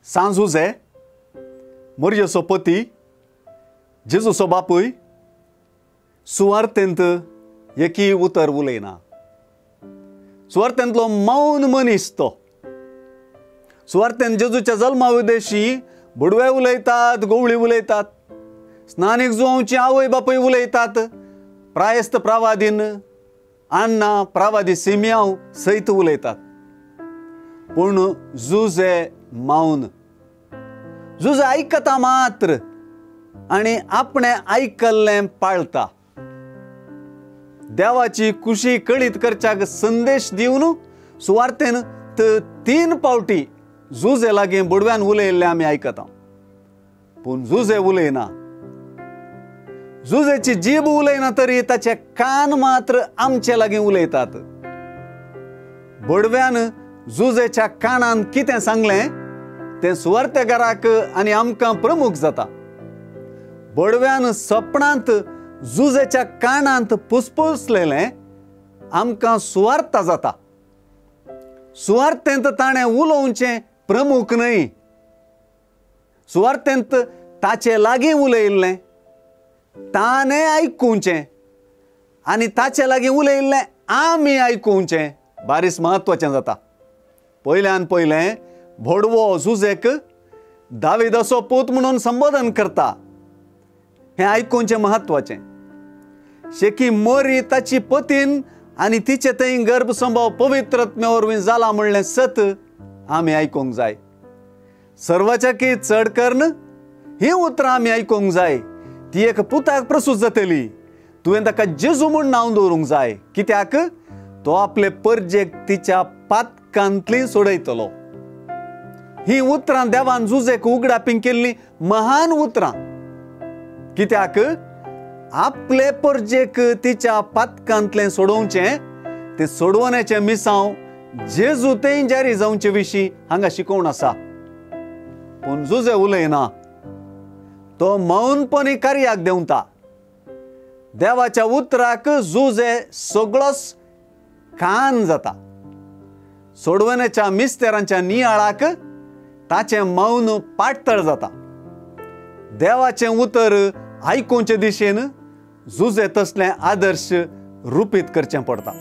सांत जुझे, मोरजेचो पती, जेजूचो बापूय, सुवार्थेंत एकय उतर उलयना। सुवार्थेंतलो मौन मनीस तो। सुवार्थेंत जेजूच्या जल्मा उद्देशी भुडवे उलयतात, गोवळी उलयतात, स्नानीक जुवांची आवय बापूय उलयतात, प्रायस्त प्रावादीन अण्णा प्रावादी सिमियांव सयत उलयतात। पूण जुझे मौन। जुझे आयकता मात्र आनी आपणें आयकल्लें पाळता। देवाची खुशी कळीत करच्याक संदेश दिवन सुवार्थेन 3 पावटी जुझे लागीं बुडव्यान उलयल्लें आमी आयकता। पूण जुझे उलयना। जुझेची जीब उलयना तरी ताचे कान मात्र आमचे लागीं उलयतात। बडव्यान जुझेच्या कानान कितें सांगलें तें सुवार्थेकाराक आनी आमकां प्रमुख जाता। बडव्यान सपनांत जुझेच्या कानांत पुसपुसलेलें आमकां सुवार्थ जाता। सुवार्थेंत ताणें उलोवचें प्रमुख न्हय, सुवार्थेंत ताचे लागीं उलयल्लें ताणें आयकुचें आनी ताचे लागीं उलयल्लें आमी आयकुचें बारीस म्हत्वाचें जाता। पयल्यान पयलें भोडवो जुझेक दाविदाचो पूत म्हणून संबोधन करता, हें आयकुचें म्हत्वाचें। शेकी मोरी ताची पतीन आनी तिचे थंय गर्भसंभव पवित्र आत्म्या वरवीं जाला म्हणलें सत आमी आयकूंक जाय। सर्वाच्याकी चड करून हीं उतरां आमी आयकूंक जाय। ती एक पुताक प्रसूत जातली, तुवें ताका जेजू म्हूण नांव दवरूंक जाय, कित्याक तो आपले परजेक तिच्या पातकांतली सोडयतलो। हीं उतरां देवान जुझेक उगडापींक केल्लीं महान उतरां, कित्याक आपले परजेक तिच्या पातकांतलें सोडोवचें तें सोडवण्याचें मिसांव जेजू तें जारी जावचे विशीं हांगा शिकोवण आसा। पूण जुझे उलयना, तो मौनपणी कार्याक देंवता। देवाच्या उतराक जुझे सगळोच कान जाता। सोडवण्याच्या मिस्तेरांच्या नियाळाक ताचें मौन पाटतळ जाता। देवाचें उतर आयकुचे दिशेन जुझे तसलें आदर्श रुपीत करचें पडटा।